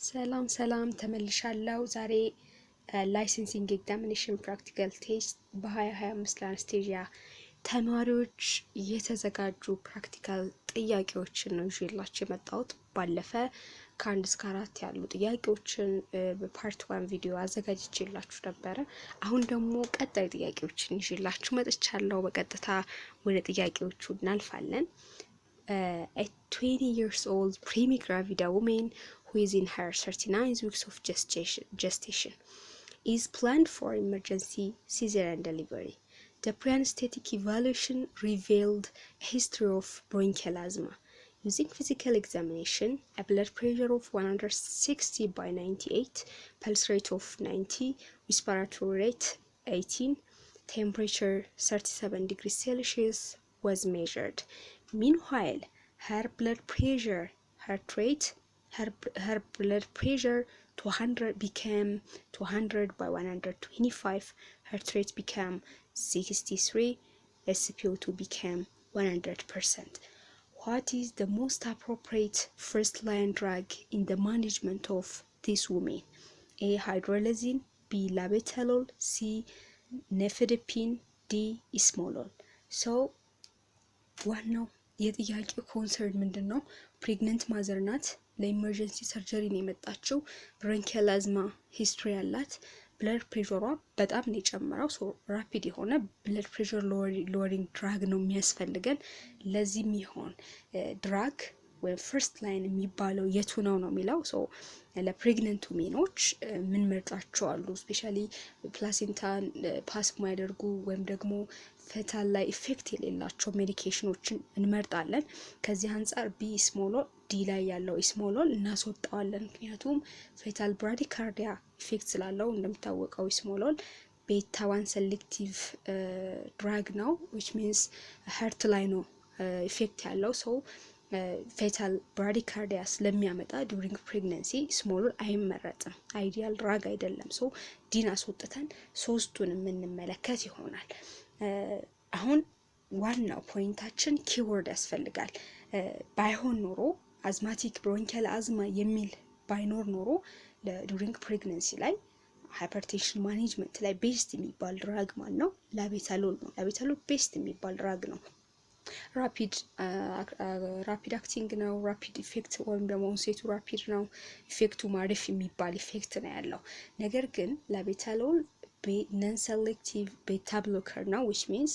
ሰላም ሰላም ተመልሻለሁ። ዛሬ licensing examination practical test በ2025 ለ anesthesia ተማሪዎች የተዘጋጁ practical ጥያቄዎችን ነው ይዤላችሁ የመጣሁት። ባለፈ ከአንድ እስከ አራት ያሉ ጥያቄዎችን በ part one ቪዲዮ አዘጋጅቼላችሁ ነበረ። አሁን ደግሞ ቀጣይ ጥያቄዎችን ይዤላችሁ መጥቻለሁ። በቀጥታ ወደ ጥያቄዎቹ እናልፋለን። A 20 years old primigravida woman who is in her 39 weeks of gestation is planned for emergency cesarean delivery. The pre-anesthetic evaluation revealed a history of bronchial asthma. Using physical examination, a blood pressure of 160 by 98, pulse rate of 90, respiratory rate 18, temperature 37 degrees Celsius was measured. Meanwhile, her blood pressure, heart rate, her blood pressure 200 became 200 by 125, heart rate became 63, SpO2 became 100%. What is the most appropriate first line drug in the management of this woman? A. Hydralazine, B. Labetalol, C. Nifedipine, D. Esmolol. So ዋናው የጥያቄው concern ምንድን ነው? Pregnant mother ናት። ለ emergency surgery ነው የመጣችው። Bronchial asthma history ያላት፣ blood pressure ሯ በጣም ነው የጨመረው። So rapid የሆነ blood pressure lowering drug ነው የሚያስፈልገን። ለዚህ የሚሆን drug ወይም first line የሚባለው የቱ ነው ነው የሚለው። So ለ pregnant women ኦች ምን መርጣቸው አሉ? Especially placenta ን pass የማያደርጉ ወይም ደግሞ fetal ላይ effect የሌላቸው medication ኦችን እንመርጣለን። ከዚህ አንጻር B esmolol፣ D ላይ ያለው esmolol እናስወጣዋለን። ምክንያቱም fetal bradycardia effect ስላለው። እንደሚታወቀው esmolol beta 1 selective drug ነው፣ which means heart ላይ ነው effect ያለው። So fetal bradycardia ስለሚያመጣ during pregnancy esmolol አይመረጥም፣ ideal drug አይደለም። So D ን አስወጥተን ሶስቱን የምንመለከት ይሆናል። አሁን ዋናው point ኣችን keyword ያስፈልጋል። ባይሆን ኖሮ፣ asthmatic bronchial asthma የሚል ባይኖር ኖሮ during pregnancy ላይ hypertension management ላይ best የሚባል drug ማን ነው? Labetalol ነው። Labetalol best የሚባል drug ነው። Rapid acting ነው። Rapid effect ወይም ደግሞ onset ኡ rapid ነው። Effect ኡ አሪፍ የሚባል effect ነው ያለው። ነገር ግን labetalol non selective beta blocker ነው፣ which means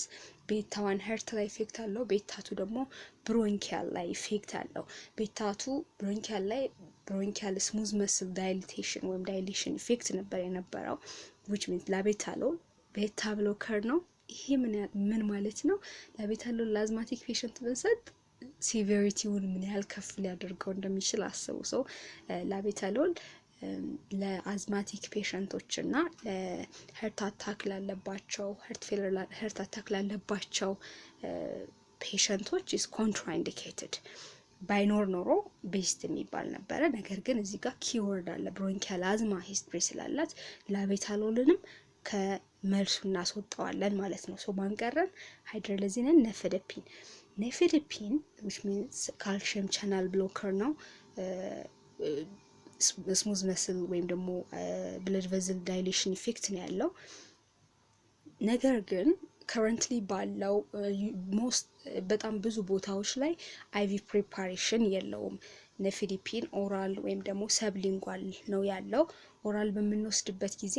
beta 1 heart ላይ effect አለው። Beta 2 ደግሞ bronchial ላይ effect አለው። Beta 2 bronchial ላይ bronchial smooth muscle dilatation ወይም dilation effect ነበር የነበረው፣ which means labetalol beta blocker ነው። ይሄ ምን ማለት ነው? Labetalol ለ asthmatic patient ብንሰጥ severity ውን ምን ያህል ከፍ ሊያደርገው እንደሚችል አስቡ። So labetalol ለ asthmatic patient ኦች እና ለ heart attack ላለባቸው፣ heart failure፣ heart attack ላለባቸው patient ኦች is contraindicated። ባይኖር ኖሮ best የሚባል ነበረ። ነገር ግን እዚህ ጋር keyword አለ፣ bronchial asthma history ስላላት labetalol ንም ከመልሱ እናስወጣዋለን ማለት ነው። So ማን ቀረን? Hydralazine ን፣ nifedipine። Nifedipine which means calcium channel blocker ነው። Smooth muscle ወይም ደግሞ blood vessel dilation effect ነው ያለው። ነገር ግን currently ባለው most በጣም ብዙ ቦታዎች ላይ IV preparation የለውም። Nifedipine oral ወይም ደግሞ sublingual ነው ያለው። Oral በምንወስድበት ጊዜ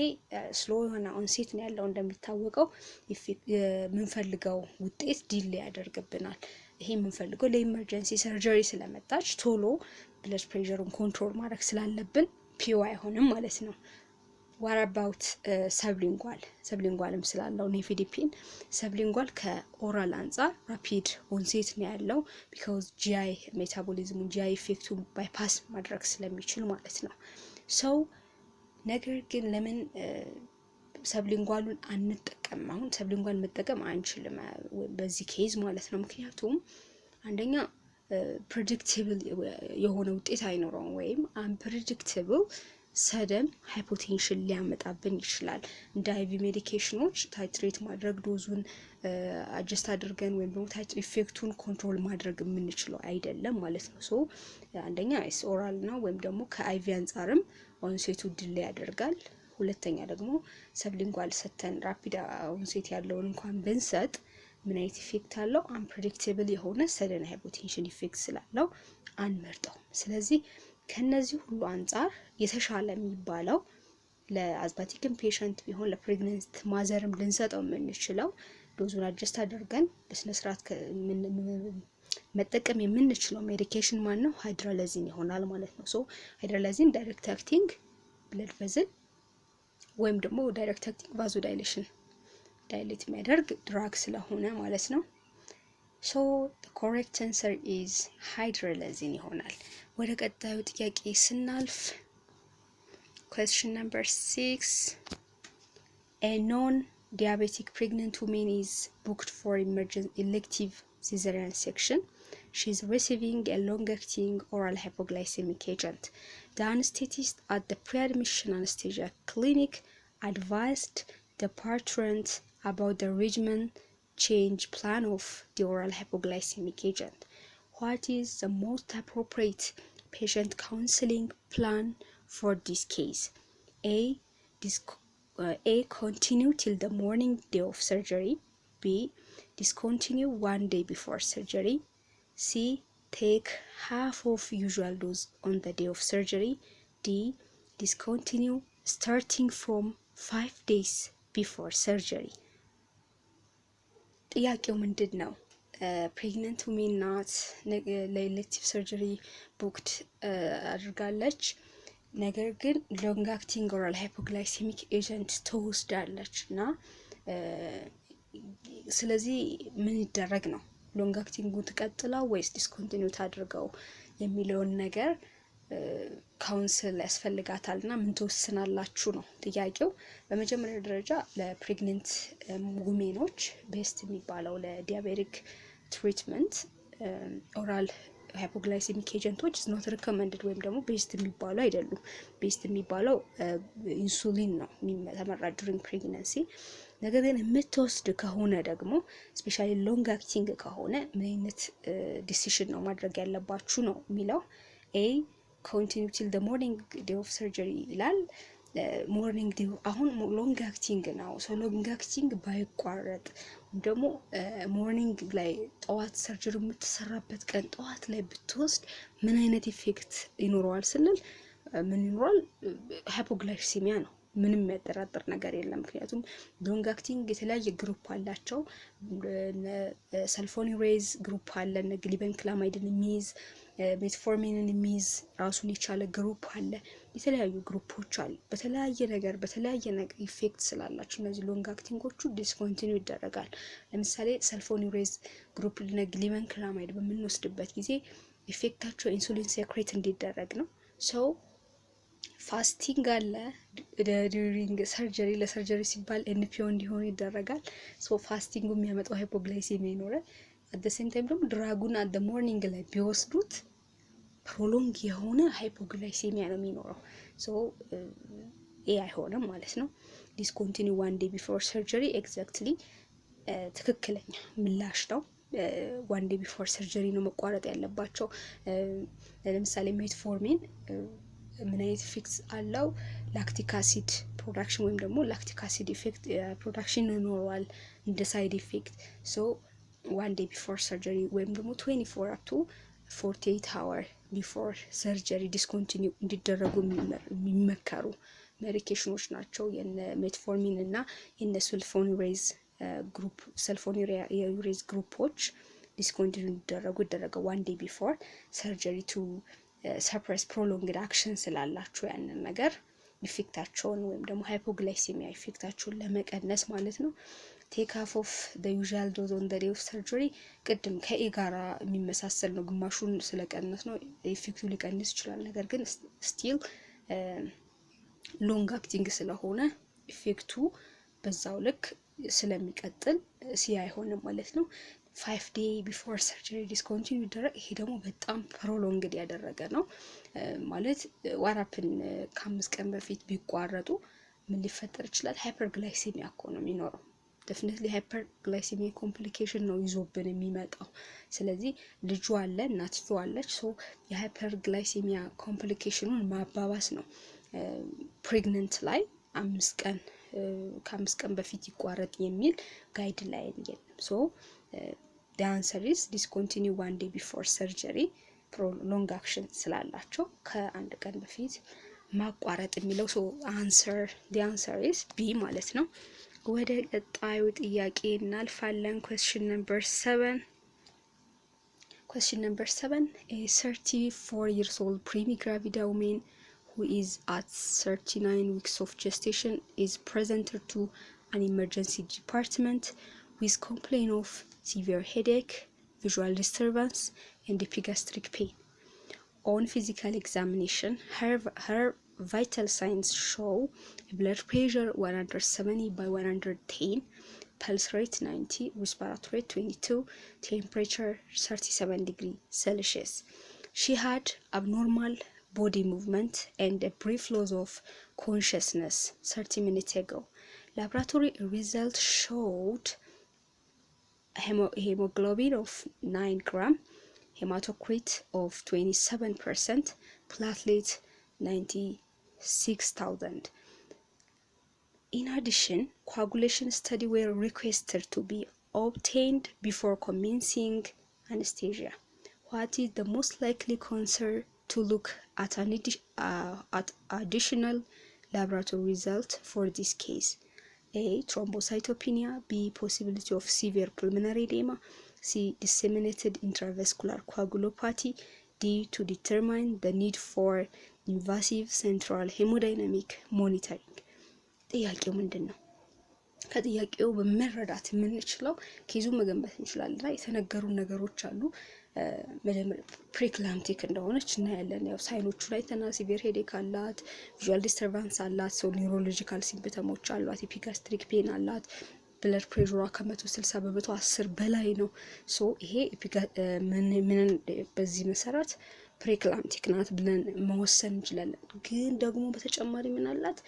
slow የሆነ onset ነው ያለው። እንደሚታወቀው የምንፈልገው ውጤት delay ያደርግብናል። ይሄ የምንፈልገው ለ emergency surgery ስለመጣች ቶሎ blood pressure ኡን control ማድረግ ስላለብን PO አይሆንም ማለት ነው። What about sublingual? Sublingual ም ስላለው nifedipine፣ sublingual ከ oral አንጻር rapid onset ነው ያለው፣ because GI metabolism ኡን፣ GI effect ኡን bypass ማድረግ ስለሚችል ማለት ነው። So ነገር ግን ለምን sublingual ኡን አንጠቀምም? አሁን sublingual መጠቀም አንችልም በዚህ case ማለት ነው። ምክንያቱም አንደኛ predictable የሆነ ውጤት አይኖረውም ወይም unpredictable Sudden hypotension ሊያመጣብን ይችላል። እንደ IV medication ኖች titrate ማድረግ፣ dose ኡን adjust አድርገን ወይም ደግሞ effect ኡን control ማድረግ የምንችለው አይደለም ማለት ነው። So አንደኛ oral ነው ወይም ደግሞ ከ IV አንጻርም onset ኡ delay ያደርጋል። ሁለተኛ ደግሞ sublingual ሰተን rapid onset ያለውን እንኳን ብንሰጥ ምን አይነት effect አለው? Unpredictable የሆነ sudden hypotension effect ስላለው አንመርጠውም። ስለዚህ ከነዚህ ሁሉ አንጻር የተሻለ የሚባለው ለ asthmatic ም patient ቢሆን፣ ለ pregnant mother ም ልንሰጠው የምንችለው፣ dose ኡን adjust አድርገን በስነስርዓት መጠቀም የምንችለው medication ማን ነው? Hydralazine ይሆናል ማለት ነው። So hydralazine direct acting blood vessel ወይም ደግሞ direct acting vasodilation dilate የሚያደርግ drug ስለሆነ ማለት ነው። So correct answer is hydralazine ይሆናል። ወደ ቀጣዩ ጥያቄ ስናልፍ፣ question number 6: a non diabetic pregnant woman is booked for emergency elective cesarean section. She is receiving a long-acting oral hypoglycemic agent. The anesthetist at the pre-admission anesthesia clinic advised the parturient about the regimen change plan of the oral hypoglycemic agent. What is the most appropriate patient counseling plan for this case? A. Continue till the morning day of surgery. B. Discontinue one day before surgery. C. Take half of usual dose on the day of surgery. D. Discontinue starting from 5 days before surgery. ጥያቄው ምንድን ነው? Pregnant woman ናት፣ ለ elective surgery booked አድርጋለች። ነገር ግን long acting oral hypoglycemic agent ትወስዳለች እና ስለዚህ ምን ይደረግ ነው? Long acting ኡን ትቀጥለው ወይስ discontinue ታድርገው የሚለውን ነገር counsel ያስፈልጋታል እና ምን ትወስናላችሁ ነው ጥያቄው። በመጀመሪያ ደረጃ ለ pregnant women ኖች best የሚባለው ለ diabetic treatment oral hypoglycemic agent ኦች not recommended ወይም ደግሞ best የሚባሉ አይደሉም። Best የሚባለው ኢንሱሊን ነው ተመራጭ during pregnancy። ነገር ግን የምትወስድ ከሆነ ደግሞ፣ especially long acting ከሆነ፣ ምን አይነት decision ነው ማድረግ ያለባችሁ ነው የሚለው። A, continue till the morning day of surgery ይላል። Morning day አሁን long acting ነው። So long acting ባይቋረጥ ደግሞ morning ላይ፣ ጠዋት surgery የምትሰራበት ቀን ጠዋት ላይ ብትወስድ ምን አይነት effect ይኖረዋል ስንል ምን ይኖረዋል? Hypoglycemia ነው። ምንም የሚያጠራጥር ነገር የለም። ምክንያቱም long acting የተለያየ group አላቸው። Sulfonylureas group አለ፣ እነ glibenclamide ን የሚይዝ፣ metformin ን የሚይዝ ራሱን የቻለ group አለ። የተለያዩ group ኦች አሉ። በተለያየ ነገር effect ስላላቸው እነዚህ long acting ኦቹ discontinue ይደረጋል። ለምሳሌ sulfonylureas group እነ glibenclamide በምንወስድበት ጊዜ effect ኣቸው insulin secrete እንዲደረግ ነው። So fasting አለ during surgery፣ ለ surgery ሲባል NPO እንዲሆኑ ይደረጋል። So fasting ኡ የሚያመጣው hypoglycemia ይኖራል። At same time ደግሞ drug ኡን at morning ላይ ቢወስዱት prolong የሆነ hypoglycemia ነው የሚኖረው። So A አይሆንም ማለት ነው። Discontinue one day before surgery exactly ትክክለኛ ምላሽ ነው። One day before surgery ነው መቋረጥ ያለባቸው። ለምሳሌ metformin ምን አይነት effect አለው? Lactic acid production ወይም ደግሞ lactic acid effect production ይኖረዋል እንደ side effect። So one day before surgery ወይም ደግሞ 24 up to 48 hour before surgery discontinue እንዲደረጉ የሚመከሩ medication ኖች ናቸው። የነ metformin እና የነ sulfonylureas group፣ sulfonylureas group ኦች discontinue እንዲደረጉ ይደረገው one day before surgery to suppress prolonged action ስላላቸው ያንን ነገር effect ኣቸውን ወይም ደግሞ hypoglycemia effect ኣቸውን ለመቀነስ ማለት ነው። Take half of the usual dose on the day of surgery ቅድም ከ A ጋራ የሚመሳሰል ነው። ግማሹን ስለቀነስ ነው effect ኡ ሊቀንስ ይችላል። ነገር ግን still long acting ስለሆነ effect ኡ በዛው ልክ ስለሚቀጥል C አይሆንም ማለት ነው። 5 day before surgery discontinue ይደረግ። ይሄ ደግሞ በጣም prolonged ያደረገ ነው ማለት warfarin ከ5 ቀን በፊት ቢቋረጡ ምን ሊፈጠር ይችላል? Hyperglycemia እኮ ነው የሚኖረው። Definitely hyperglycemia complication ነው ይዞብን የሚመጣው። ስለዚህ ልጁ አለ፣ እናትየው አለች። So የ hyperglycemia complication ኑን ማባባስ ነው። Pregnant ላይ 5 ቀን ከ5 ቀን በፊት ይቋረጥ የሚል guideline የለም። So the answer is discontinue one day before surgery prolong action ስላላቸው ከአንድ ቀን በፊት ማቋረጥ የሚለው፣ so answer the answer is B ማለት ነው። ወደ ቀጣዩ ጥያቄ እናልፋለን። Question number 7. Question number 7. A 34 years old primigravida woman who is at 39 weeks of gestation is presented to an emergency department with complaint of severe headache, visual disturbance, and epigastric pain. On physical examination, her vital signs show blood pressure 170 by 110, pulse rate 90, respiratory rate 22, temperature 37 degree Celsius. She had abnormal body movement and a brief loss of consciousness 30 minutes ago. Laboratory results showed hemoglobin of 9 gram, hematocrit of 27%, platelet 96,000. In addition, coagulation study were requested to be obtained before commencing anesthesia. What is the most likely concern to look at additional laboratory result for this case? A. Thrombocytopenia. B. Possibility of severe pulmonary edema. C. Disseminated intravascular coagulopathy. D. To determine the need for invasive central hemodynamic monitoring. ጥያቄው ምንድን ነው? ከጥያቄው በመረዳት የምንችለው case ኡን መገንባት እንችላለን እና የተነገሩ ነገሮች አሉ። መጀመሪያ preeclamptic እንደሆነች እናያለን። ያው sign ኦቹ ላይ ተና severe headache አላት፣ visual disturbance አላት፣ so neurological symptom ኦች አሏት፣ epigastric pain አላት፣ blood pressure ሯ ከ160 በ110 በላይ ነው። So ይሄ ምን በዚህ መሰረት preeclamptic ናት ብለን መወሰን እንችላለን። ግን ደግሞ በተጨማሪ ምን አላት?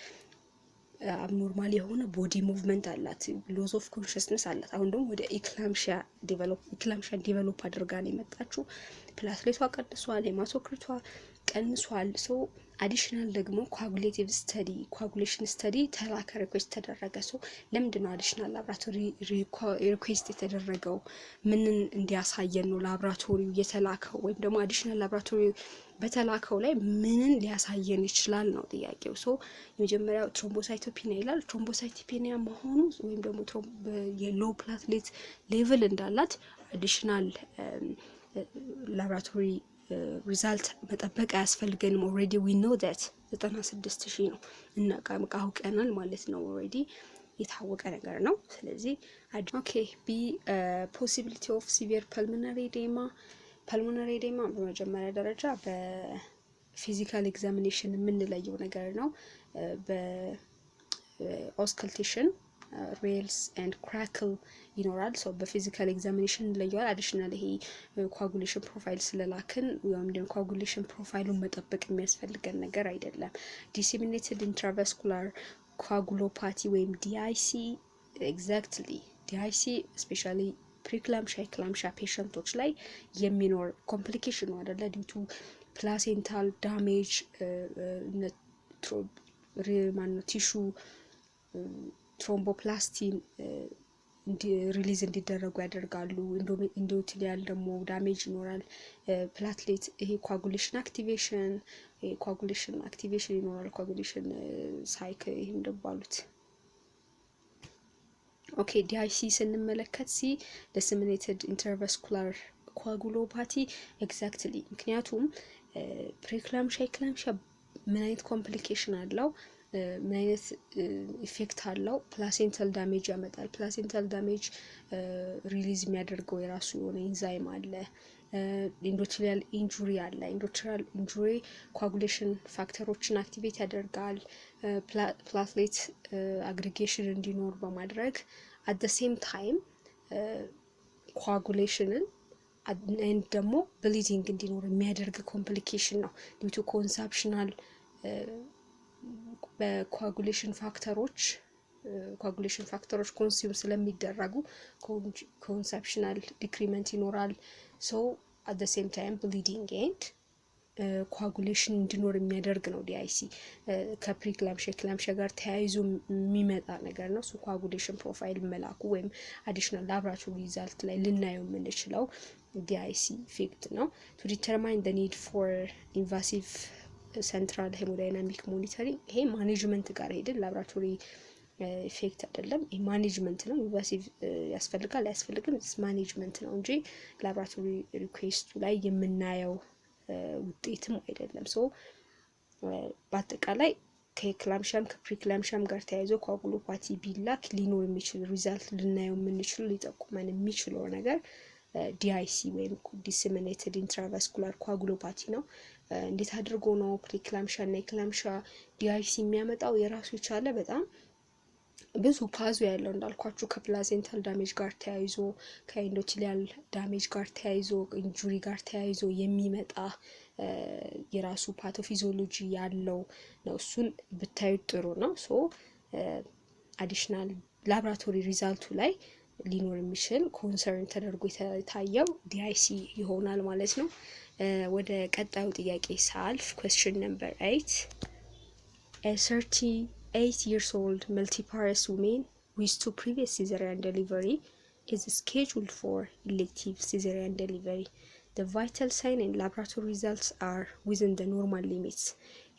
Abnormal የሆነ body movement አላት፣ loss of consciousness አላት። አሁን ደግሞ ወደ eclampsia develop eclampsia develop አድርጋ ነው የመጣችው። Platelet ቷ ቀንሷል፣ hematocrit ቷ ቀንሷል። So additional ደግሞ coagulative study coagulation study ተላከ፣ request ተደረገ። So ለምንድን ነው additional laboratory request የተደረገው? ምንን እንዲያሳየን ነው ላብራቶሪው የተላከው? ወይም ደግሞ additional laboratory በተላከው ላይ ምንን ሊያሳየን ይችላል ነው ጥያቄው። So የመጀመሪያው thrombocytopenia ይላል። Thrombocytopenia መሆኑ ወይም ደግሞ የ low platelet level እንዳላት additional laboratory result መጠበቅ አያስፈልገንም። Already we know that 96,000 ነው እና አውቀናል ማለት ነው። Already የታወቀ ነገር ነው። ስለዚህ okay, B, possibility of severe pulmonary edema. Pulmonary edema በመጀመሪያ ደረጃ በ physical examination የምንለየው ነገር ነው። በ auscultation rales and crackle ይኖራል። So በ physical examination እንለየዋል። Additional ይሄ coagulation profile ስለላክን ወይም ደግሞ coagulation profile ኡን መጠበቅ የሚያስፈልገን ነገር አይደለም። Disseminated intravascular coagulopathy ወይም DIC, exactly, DIC especially preeclampsia, eclampsia patient ኦች ላይ የሚኖር complication ነው አደለ? Due to placental damage ማነው tissue thromboplastin release እንዲደረጉ ያደርጋሉ። Endothelial ደግሞ damage ይኖራል። Platelet ይሄ coagulation activation ይኖራል። Coagulation cycle ይህም እንደባሉት። Okay, DIC ስንመለከት C, disseminated intravascular coagulopathy, exactly። ምክንያቱም preeclampsia, eclampsia ምን አይነት complication አለው? ምን አይነት effect አለው? Placental damage ያመጣል። Placental damage release የሚያደርገው የራሱ የሆነ ኢንዛይም አለ። Endothelial injury አለ። Endothelial injury coagulation factor ኦችን activate ያደርጋል። Platelet aggregation እንዲኖር በማድረግ at the same time Coagulation ን and ደግሞ bleeding እንዲኖር የሚያደርግ complication ነው። Due to consumptional በ coagulation factor ኦች consume ስለሚደረጉ consumptional decrement ይኖራል። So at the same time bleeding and coagulation እንዲኖር የሚያደርግ ነው። DIC ከ preeclampsia, eclampsia ጋር ተያይዞ የሚመጣ ነገር ነው። እሱ coagulation profile መላኩ ወይም additional laboratory result ላይ ልናየው የምንችለው DIC effect ነው። To determine the need for invasive central hemodynamic monitoring፣ ይሄ management ጋር ሄድን፣ laboratory effect አይደለም። ይሄ management ነው። Invasive ያስፈልጋል አያስፈልግም management ነው እንጂ laboratory request ኡ ላይ የምናየው ውጤትም አይደለም። So በአጠቃላይ ከ eclampsia ም ከ preeclampsia ም ጋር ተያይዞ coagulopathy ቢላክ ሊኖር የሚችል result ልናየው የምንችል ሊጠቁመን የሚችለው ነገር DIC ወይም disseminated intravascular coagulopathy ነው። እንዴት አድርጎ ነው preeclampsia እና eclampsia DIC የሚያመጣው? የራሱ የቻለ በጣም ብዙ path ያለው፣ እንዳልኳችሁ ከ placental damage ጋር ተያይዞ፣ ከ endothelial damage ጋር ተያይዞ፣ injury ጋር ተያይዞ የሚመጣ የራሱ pathophysiology ያለው ነው። እሱን ብታዩት ጥሩ ነው። So additional laboratory result ኡ ላይ ሊኖር የሚችል concern ተደርጎ የታየው DIC ይሆናል ማለት ነው። ወደ ቀጣዩ ጥያቄ ሳልፍ question number 8. A 38 years old multiparous woman with two previous cesarean delivery is scheduled for elective cesarean delivery. The vital sign and laboratory results are within the normal limits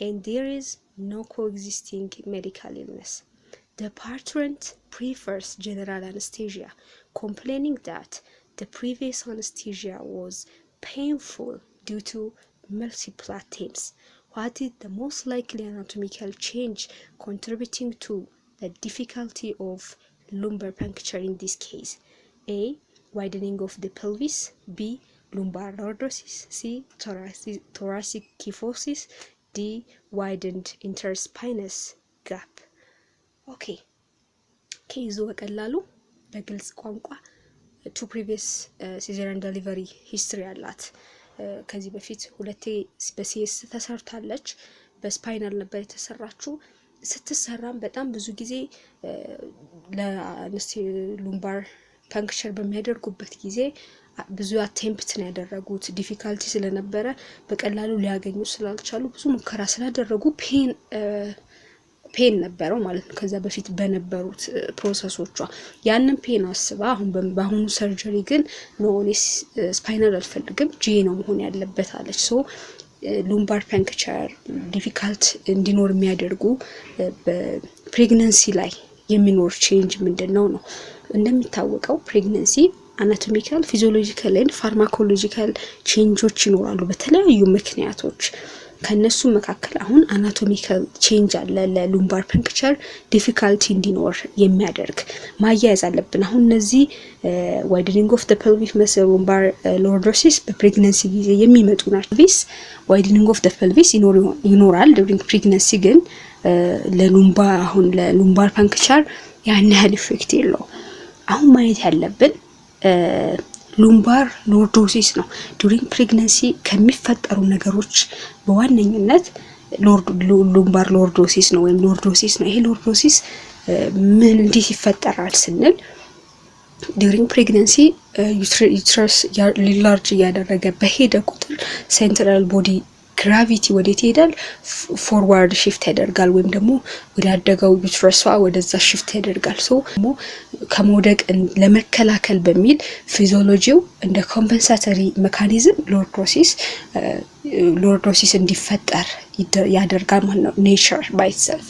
and there is no coexisting medical illness. The parturient prefers general anesthesia, complaining that the previous anesthesia was painful due to multiple attempts. What is the most likely anatomical change contributing to the difficulty of lumbar puncture in this case? A. Widening of the pelvis. B. Lumbar lordosis. C. Thoracic kyphosis. D. Widened interspinous gap. Okay, case ኡ በቀላሉ በግልጽ ቋንቋ two previous cesarean delivery history አላት። ከዚህ በፊት ሁለቴ በ CS ተሰርታለች። በ spinal ነበር የተሰራችው። ስትሰራም በጣም ብዙ ጊዜ ለ lumbar puncture በሚያደርጉበት ጊዜ ብዙ attempt ነው ያደረጉት። Difficulty ስለነበረ በቀላሉ ሊያገኙ ስላልቻሉ ብዙ ሙከራ ስላደረጉ pain ነበረው ማለት ነው። ከዛ በፊት በነበሩት process ኦቿ ያንን pain አስባ አሁን በአሁኑ surgery ግን no፣ እኔ spinal አልፈልግም፣ GA ነው መሆን ያለበት አለች። So lumbar puncture difficult እንዲኖር የሚያደርጉ በ pregnancy ላይ የሚኖር change ምንድን ነው ነው። እንደሚታወቀው pregnancy anatomical, physiological and pharmacological change ኦች ይኖራሉ በተለያዩ ምክንያቶች። ከነሱ መካከል አሁን anatomical change አለ ለ lumbar puncture difficulty እንዲኖር የሚያደርግ፣ ማያያዝ አለብን። አሁን እነዚህ widening of pelvic muscle፣ lumbar lordosis በ pregnancy ጊዜ የሚመጡ ናቸው። Pelvis widening of pelvis ይኖራል during pregnancy፣ ግን ለ lumbar አሁን ለ lumbar puncture ያን ያህል effect የለው። አሁን ማየት ያለብን lumbar lordosis ነው። During pregnancy ከሚፈጠሩ ነገሮች በዋነኝነት lumbar lordosis ነው ወይም lordosis ነው። ይሄ lordosis ምን እንዴት ይፈጠራል ስንል during pregnancy uterus enlarge እያደረገ በሄደ ቁጥር central body gravity ወዴት ይሄዳል? Forward shift ያደርጋል ወይም ደግሞ ወዳደገው uterus ኧ ወደዛ shift ያደርጋል። So ደግሞ ከመውደቅ ለመከላከል በሚል physiology ው እንደ compensatory mechanism lordosis እንዲፈጠር ያደርጋል ማለት ነው። Nature by itself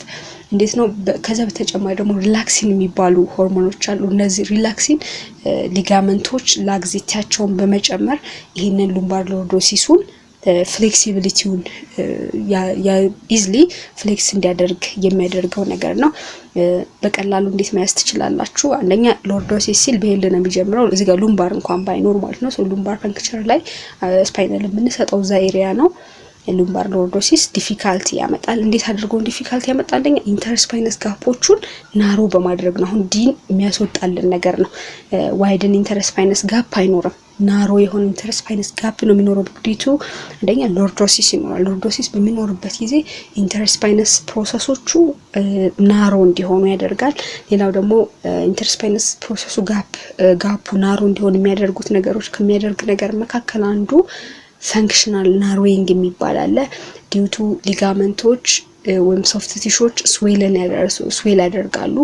እንዴት ነው? ከዛ በተጨማሪ ደግሞ relaxin የሚባሉ ሆርሞኖች አሉ። እነዚህ relaxin ligament ኦች laxity ያቸውን በመጨመር ይህንን lumbar lordosis ኡን flexibility ውን easily flex እንዲያደርግ የሚያደርገው ነገር ነው። በቀላሉ እንዴት መያዝ ትችላላችሁ? አንደኛ lordosis ሲል በ L ነው የሚጀምረው። እዚህ ጋር lumbar እንኳን ባይኖር ማለት ነው። Lumbar puncture ላይ spinal የምንሰጠው እዛ area ነው። Lumbar lordosis difficulty ያመጣል። እንዴት አድርጎ difficulty ያመጣል? አንደኛ interspinous gap ኦቹን narrow በማድረግ ነው። አሁን D ን የሚያስወጣልን ነገር ነው። Widen interspinous gap አይኖርም። Narrow የሆነ interspinous gap ነው የሚኖረው። Due to አንደኛ lordosis ይኖራል። Lordosis በሚኖርበት ጊዜ interspinous process ኦቹ narrow እንዲሆኑ ያደርጋል። ሌላው ደግሞ interspinous process ኡ gap ኡ narrow እንዲሆን የሚያደርጉት ነገሮች ከሚያደርግ ነገር መካከል አንዱ functional narrowing የሚባል አለ። Due to ligament ኦች ወይም soft tissue ዎች swell ን swell ያደርጋሉ።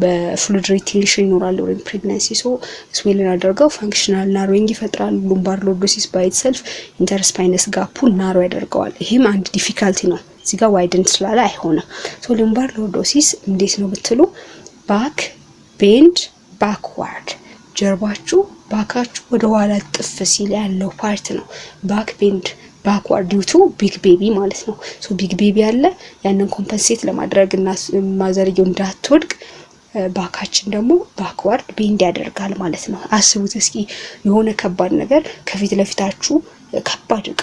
በ fluid retention ይኖራል ወይም pregnancy, so swell ን አድርገው functional narrowing ይፈጥራሉ። Lumbar lordosis by itself interspinous gap ኡን narrow ያደርገዋል። ይሄም አንድ difficulty ነው። እዚህ ጋር widen ስላለ አይሆንም። So lumbar lordosis እንዴት ነው ብትሉ back bend backward፣ ጀርባችሁ back ኣችሁ ወደ ኋላ ጥፍ ሲል ያለው part ነው። Back bend backward due to big baby ማለት ነው። So big baby አለ። ያንን compensate ለማድረግ እና mother የው እንዳትወድቅ back ኣችን ደግሞ backward bend ያደርጋል ማለት ነው። አስቡት እስኪ የሆነ ከባድ ነገር ከፊት ለፊታችሁ፣ ከባድ እቃ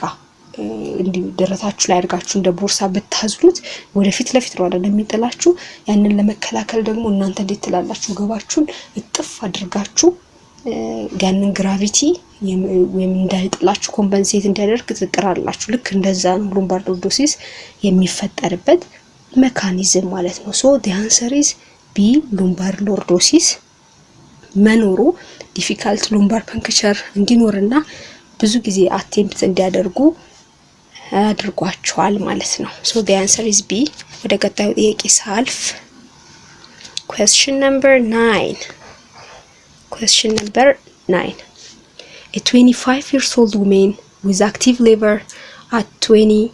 እንዲህ ደረታችሁ ላይ አድርጋችሁ እንደ ቦርሳ ብታዝሉት ወደፊት ለፊት ነው አይደል የሚጥላችሁ? ያንን ለመከላከል ደግሞ እናንተ እንዴት ትላላችሁ? ወገባችሁን እጥፍ አድርጋችሁ ያንን gravity ወይም እንዳይጥላችሁ compensate እንዲያደርግ ትጥራላችሁ። ልክ እንደዛ ነው lumbar lordosis የሚፈጠርበት mechanism ማለት ነው። So the answer is B. Lumbar lordosis መኖሩ difficult lumbar puncture እንዲኖርና ብዙ ጊዜ attempt እንዲያደርጉ አድርጓቸዋል ማለት ነው። So the answer is B። ወደ ቀጣዩ ጥያቄ ሳልፍ question number 9. Question number 9. A 25 years old woman with active labor at 20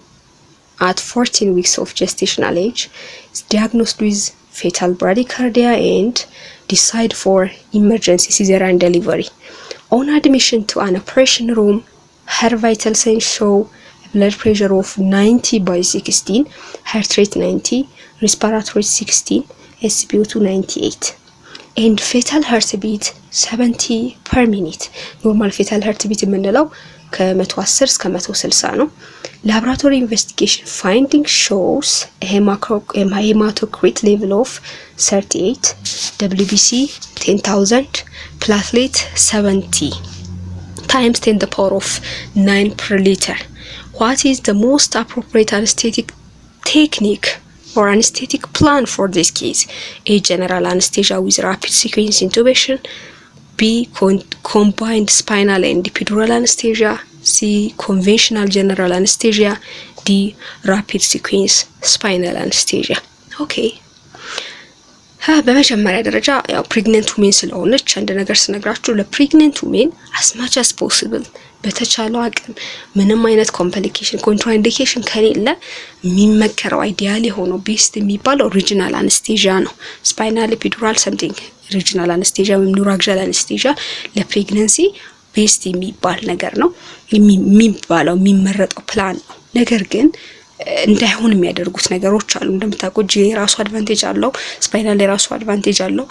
at 14 weeks of gestational age is diagnosed with fetal bradycardia and decide for emergency cesarean delivery. On admission to an operation room, her vital signs show a blood pressure of 90 by 16, heart rate 90, respiratory 16, SpO2 98 and fetal heartbeat 70 per minute. Normal fetal heartbeat የምንለው ከ110 እስከ 160 ነው። Laboratory investigation finding shows hematocrit level of 38, WBC 10,000, platelet 70 times 10 the power of 9 per liter. What is the most appropriate anesthetic technique or anesthetic plan for this case? A. General anesthesia with rapid sequence intubation. B. Combined spinal and epidural anesthesia. C. Conventional general anesthesia. D. Rapid sequence spinal anesthesia. Okay. በመጀመሪያ ደረጃ ያው pregnant women ስለሆነች አንድ ነገር ስነግራችሁ ለ pregnant women as much as possible በተቻለው አቅም ምንም አይነት complication, contraindication ከሌለ የሚመከረው ideal የሆነው best የሚባለው regional anesthesia ነው። Spinal, epidural, something regional anesthesia ወይም neuraxial anesthesia ለ pregnancy best የሚባል ነገር ነው፣ የሚባለው የሚመረጠው ፕላን ነው። ነገር ግን እንዳይሆን የሚያደርጉት ነገሮች አሉ። እንደምታውቁት GA የራሱ advantage አለው፣ spinal የራሱ advantage አለው።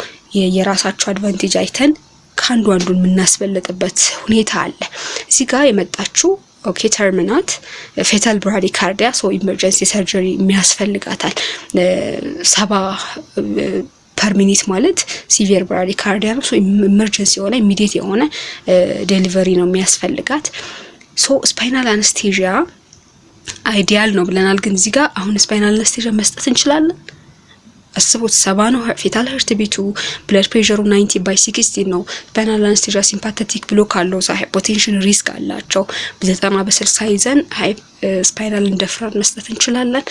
የራሳቸው advantage አይተን ከአንዱ አንዱን የምናስበልጥበት ሁኔታ አለ። እዚህ ጋር የመጣችው okay term ናት fetal bradycardia, so emergency surgery የሚያስፈልጋታል። 70 per minute ማለት severe bradycardia ነው። So emergency የሆነ immediate የሆነ delivery ነው የሚያስፈልጋት። So spinal anesthesia ideal ነው ብለናል። ግን እዚህ ጋር አሁን spinal anesthesia መስጠት እንችላለን? አስቡት፣ 70 ነው fetal heart beat ኡ፣ blood pressure ኡ 90 by 60 ነው። Spinal anesthesia sympathetic block አለው፣ ዛ hypotension risk አላቸው። በ90 በ60 ይዘን spinal እንደፍረን መስጠት እንችላለን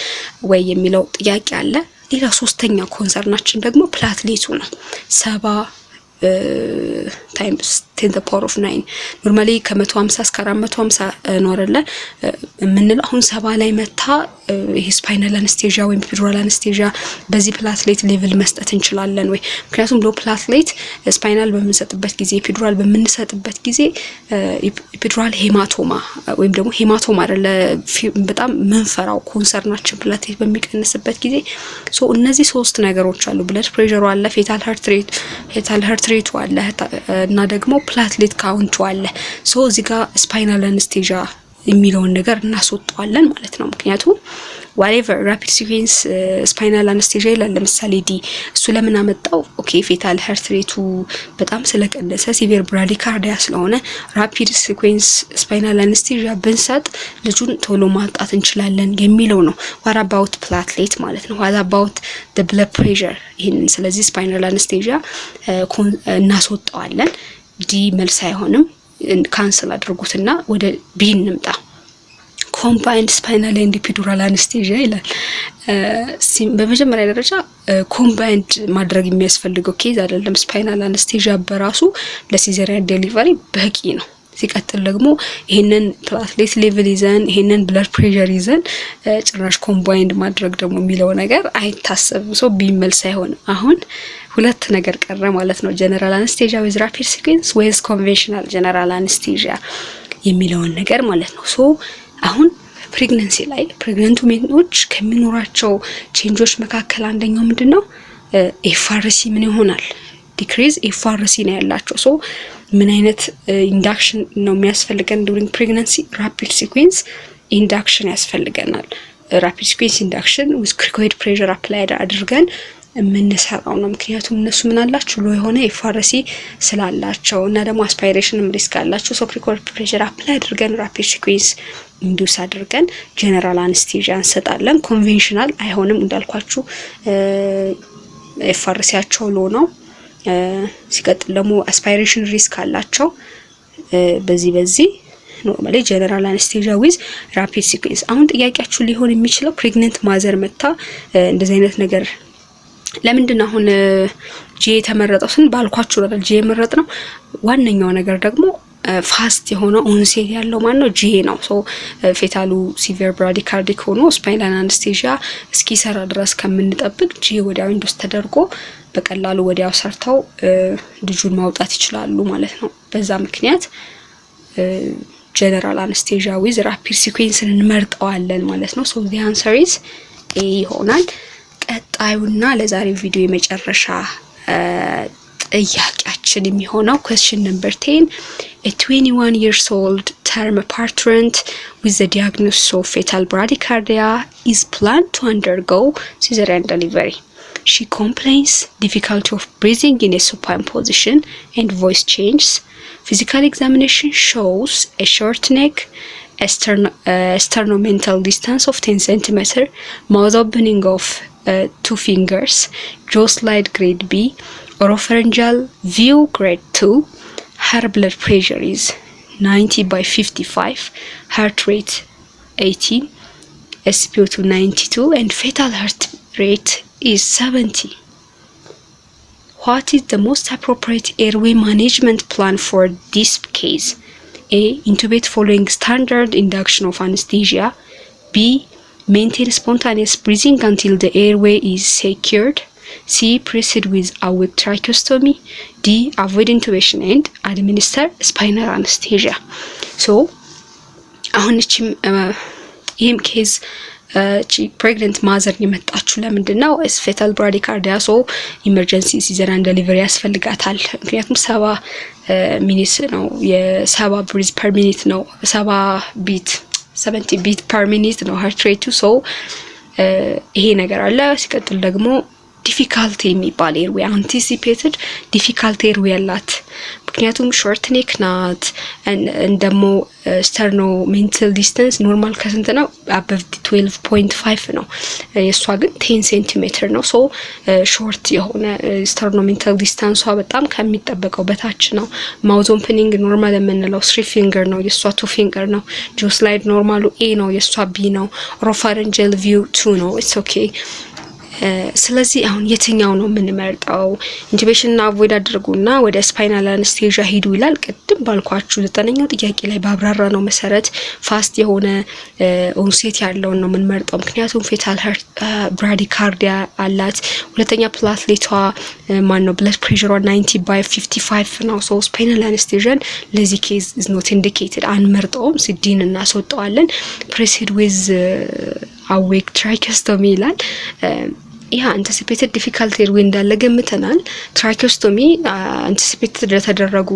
ወይ የሚለው ጥያቄ አለ። ሌላ ሶስተኛ concern ኣችን ደግሞ platelet ኡ ነው። 70 times 10 the power of 9 normally ከ150 እስከ 450 ነው አይደለ የምንለው። አሁን 70 ላይ መታ ይሄ spinal anesthesia ወይም epidural anesthesia በዚህ platelet level መስጠት እንችላለን ወይ? ምክንያቱም low platelet spinal በምንሰጥበት ጊዜ፣ epidural በምንሰጥበት ጊዜ epidural hematoma ወይም ደግሞ hematoma አይደለ በጣም ምንፈራው concern ኣችን platelet በሚቀንስበት ጊዜ? So እነዚህ ሶስት ነገሮች አሉ። Blood pressure ኡ አለ፣ fetal heart rate ኡ አለ እና ደግሞ platelet count ኡ አለ። So እዚህ ጋር spinal anesthesia የሚለውን ነገር እናስወጣዋለን ማለት ነው። ምክንያቱም whatever rapid sequence spinal anesthesia ይላል። ለምሳሌ D እሱ ለምን አመጣው? Okay, fetal heart rate ኡ በጣም ስለቀነሰ፣ severe bradycardia ስለሆነ rapid sequence spinal anesthesia ብንሰጥ ልጁን ቶሎ ማውጣት እንችላለን የሚለው ነው። What about platelet ማለት ነው። What about blood pressure? ይህንን ስለዚህ spinal anesthesia እናስወጣዋለን። D መልስ አይሆንም። Cancel አድርጉትና ወደ B እንምጣ። Combined spinal and epidural anesthesia ይላል። በመጀመሪያ ደረጃ combined ማድረግ የሚያስፈልገው case አይደለም። Spinal anesthesia በራሱ ለ cesarean delivery በቂ ነው። ሲቀጥል ደግሞ ይሄንን platelet level ይዘን፣ ይሄንን blood pressure ይዘን ጭራሽ combined ማድረግ ደግሞ የሚለው ነገር አይታሰብም። So B መልስ አይሆንም። አሁን ሁለት ነገር ቀረ ማለት ነው። General anesthesia with rapid sequence ወይስ conventional general anesthesia የሚለውን ነገር ማለት ነው። So አሁን pregnancy ላይ pregnant women ኦች ከሚኖራቸው change ኦች መካከል አንደኛው ምንድን ነው? FRC ምን ይሆናል? Decrease FRC ነው ያላቸው። So ምን አይነት induction ነው የሚያስፈልገን during pregnancy? Rapid sequence induction ያስፈልገናል። Rapid sequence induction with cricoid pressure apply አድርገን የምንሰራው ነው። ምክንያቱም እነሱ ምን አላቸው? Low የሆነ FRC ስላላቸው እና ደግሞ aspiration ም risk አላቸው። So cricoid pressure apply አድርገን፣ rapid sequence induce አድርገን general anesthesia እንሰጣለን። Conventional አይሆንም፣ እንዳልኳችሁ FRC ያቸው low ነው። ሲቀጥል ደግሞ aspiration risk አላቸው። በዚህ normally general anesthesia with rapid sequence። አሁን ጥያቄያችሁ ሊሆን የሚችለው pregnant mother መታ እንደዚህ አይነት ነገር ለምንድን ነው አሁን G የተመረጠው ስን ባልኳችሁ ነበር። G የመረጥ ነው ዋነኛው ነገር ደግሞ fast የሆነ onset ያለው ማን ነው? GA ነው። So fetal ኡ severe bradycardic ሆኖ spinal anesthesia እስኪሰራ ድረስ ከምንጠብቅ GA ወዲያው induce ተደርጎ በቀላሉ ወዲያው ሰርተው ልጁን ማውጣት ይችላሉ ማለት ነው። በዛ ምክንያት general anesthesia with rapid sequence ን እንመርጠዋለን ማለት ነው። So the answer is A ይሆናል። ቀጣዩና ለዛሬው ቪዲዮ የመጨረሻ ጥያቄያችን የሚሆነው question number 10. A 21 years old term parturient with the diagnosis of fetal bradycardia is planned to undergo cesarean delivery. She complains difficulty of breathing in a supine position and voice changes. Physical examination shows a short neck, a sternomental distance of 10 centimeter, mouth opening of two fingers, jaw slide grade B, oropharyngeal view grade 2. Her blood pressure is 90 by 55, heart rate 18, SpO2 92, and fetal heart rate is 70. What is the most appropriate airway management plan for this case? A. Intubate following standard induction of anesthesia. B. Maintain spontaneous breathing until the airway is secured. C. Proceed with awake tracheostomy. D. Avoid intubation and administer spinal anesthesia. So አሁን እቺም ይህም case pregnant mother የመጣችው ለምንድን ነው? Fetal bradycardia, so emergency cesarean delivery ያስፈልጋታል። ምክንያቱም 70 minute ነው፣ የ70 breath per minute ነው፣ 70 beat, 70 beat per minute ነው heart rate ኡ። So ይሄ ነገር አለ። ሲቀጥል ደግሞ difficulty የሚባል airway፣ anticipated difficult airway ያላት፣ ምክንያቱም short neck ናት። ደግሞ sternomental distance normal ከስንት ነው? Above 12.5 ነው። የእሷ ግን 10 ሴንቲሜትር ነው። So short የሆነ sternomental distance ሷ በጣም ከሚጠበቀው በታች ነው። Mouth opening normal የምንለው three finger ነው፣ የእሷ two finger ነው። Jaw slide normal ኡ A ነው፣ የእሷ B ነው። Oropharyngeal view two ነው። It's okay። ስለዚህ አሁን የትኛው ነው የምንመርጠው? Intubation avoid አድርጉና ወደ spinal anesthesia ሂዱ ይላል። ቅድም ባልኳችሁ ዘጠነኛው ጥያቄ ላይ ባብራራነው መሰረት fast የሆነ onset ያለውን ነው የምንመርጠው። ምክንያቱም fetal bradycardia አላት። ሁለተኛ platelet ቷ ማን ነው blood pressure ሯ 90 by 55 ነው። So spinal anesthesia ን ለዚህ case is not indicated፣ አንመርጠውም። So D ን እናስወጠዋለን። Proceed with awake tracheostomy ይላል። ያ anticipated difficult airway እንዳለ ገምተናል። Tracheostomy anticipated ለተደረጉ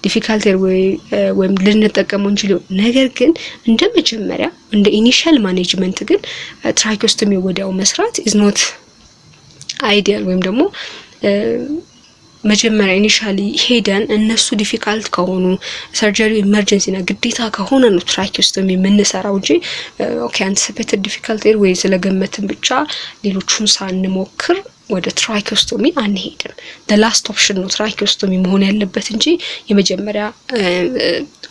difficult airway ወይም ልንጠቀመው እንችል፣ ነገር ግን እንደ መጀመሪያ እንደ initial management ግን tracheostomy ወዲያው መስራት is not ideal። ወይም ደግሞ መጀመሪያ initially ሄደን እነሱ difficult ከሆኑ፣ surgery emergency ና ግዴታ ከሆነ ነው tracheostomy የምንሰራው እንጂ okay anticipated difficult airway ስለገመትን ብቻ ሌሎቹን ሳንሞክር ወደ tracheostomy አንሄድም። Last option ነው tracheostomy መሆን ያለበት እንጂ የመጀመሪያ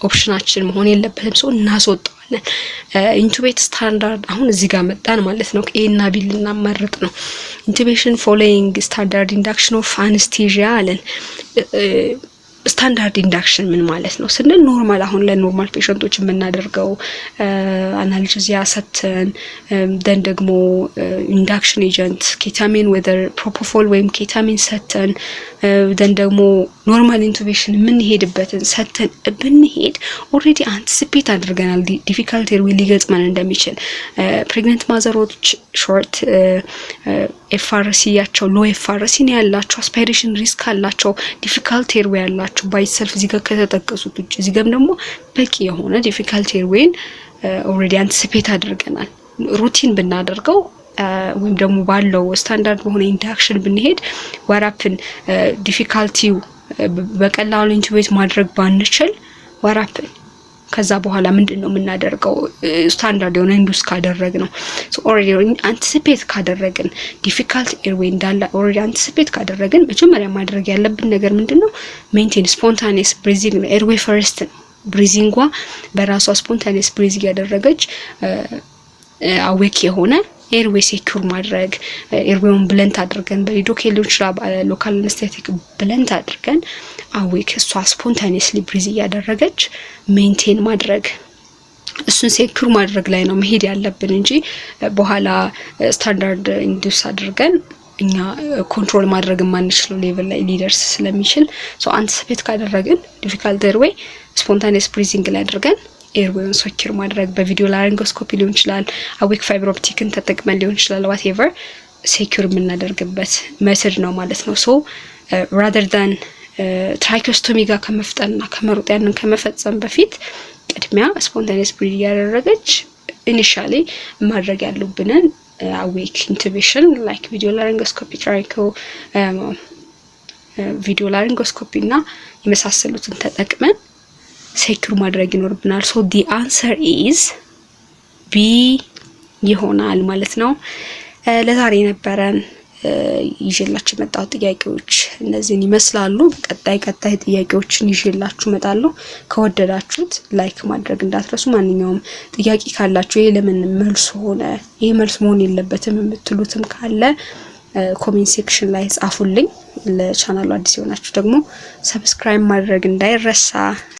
option ኣችን መሆን የለበትም። So እናስወጣዋለን። Intubate standard፣ አሁን እዚህ ጋር መጣን ማለት ነው። A እና B ልናመርጥ ነው። Intubation following standard induction of anesthesia አለን። Standard induction ምን ማለት ነው ስንል normal አሁን ለ normal patient ኦች የምናደርገው analgesia ሰተን then ደግሞ induction agent ketamine፣ whether propofol ወይም ketamine ሰተን then ደግሞ normal intubation የምንሄድበትን ሰተን ብንሄድ already anticipate አድርገናል difficult airway ሊገጥመን እንደሚችል። Pregnant mother ኦች short FRC ያቸው low FRC ነው ያላቸው፣ aspiration risk አላቸው፣ difficult airway ያላቸው by itself እዚህ ጋር ከተጠቀሱት ውጭ እዚህ ጋርም ደግሞ በቂ የሆነ difficult airway ን already anticipate አድርገናል። Routine ብናደርገው ወይም ደግሞ ባለው ስታንዳርድ በሆነ induction ብንሄድ what happen difficulty ው በቀላሉ intubate ማድረግ ባንችል what happen? ከዛ በኋላ ምንድን ነው የምናደርገው? ስታንዳርድ የሆነ induce ካደረግነው፣ already anticipate ካደረግን፣ difficult airway እንዳለ already anticipate ካደረግን መጀመሪያ ማድረግ ያለብን ነገር ምንድን ነው? Maintain spontaneous breathing ነው። Airway first ነው። Breathing ዋ በራሷ spontaneous breathing ያደረገች awake የሆነ airway secure ማድረግ፣ airway ውን blunt አድርገን በ lidocaine ሊሆን ይችላል፣ local anesthetic blunt አድርገን awake እሷ spontaneously breathe እያደረገች maintain ማድረግ፣ እሱን secure ማድረግ ላይ ነው መሄድ ያለብን እንጂ በኋላ standard induce አድርገን እኛ control ማድረግ የማንችለው level ላይ ሊደርስ ስለሚችል። So anticipate ካደረግን difficult airway spontaneous breathing ላይ አድርገን airway ውን secure ማድረግ በ video laryngoscopy ሊሆን ይችላል፣ awake fiber optic ን ተጠቅመን ሊሆን ይችላል። Whatever secure የምናደርግበት method ነው ማለት ነው። So rather than tracheostomy ጋር ከመፍጠንና ከመሮጥ ያንን ከመፈጸም በፊት ቅድሚያ spontaneous breathe እያደረገች initially ማድረግ ያሉብንን awake intubation like video laryngoscopy፣ tracheo video laryngoscopy እና የመሳሰሉትን ተጠቅመን secure ማድረግ ይኖርብናል። So the answer is B ይሆናል ማለት ነው። ለዛሬ የነበረን ይዤላችሁ የመጣሁት ጥያቄዎች እነዚህን ይመስላሉ። ቀጣይ ቀጣይ ጥያቄዎችን ይዤላችሁ እመጣለሁ። ከወደዳችሁት like ማድረግ እንዳትረሱ። ማንኛውም ጥያቄ ካላችሁ ይሄ ለምን መልስ ሆነ፣ ይሄ መልስ መሆን የለበትም የምትሉትም ካለ comment section ላይ ጻፉልኝ። ለቻናሉ አዲስ የሆናችሁ ደግሞ subscribe ማድረግ እንዳይረሳ።